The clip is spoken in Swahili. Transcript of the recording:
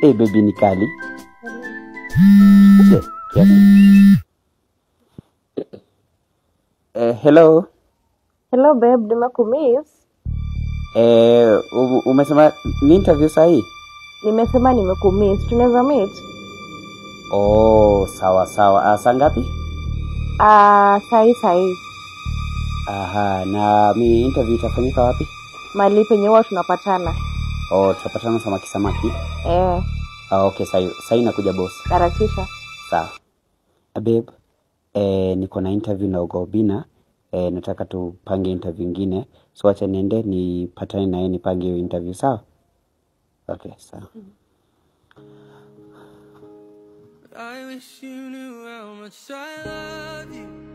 Hey, baby ni kali. Okay, kiasi. Hello. Hello babe, nimekumiss. Umesema ni interview sahi? Nimesema nimekumiss. Tunaweza meet? Oh, sawa sawa. Saa ngapi? Sahi sahi. Aha, na mi interview itafanyika wapi? Mahali penye huwa tunapatana. Oh, tutapatana samaki samaki. Eh. Okay, sahi sahi nakuja boss. Harakisha. Sawa. Babe, niko na interview na Oga Obinna. Nataka tupange interview ingine. So acha niende nipatane na yeye nipange hiyo interview, sawa? Okay, sawa. I wish you knew how much I love you.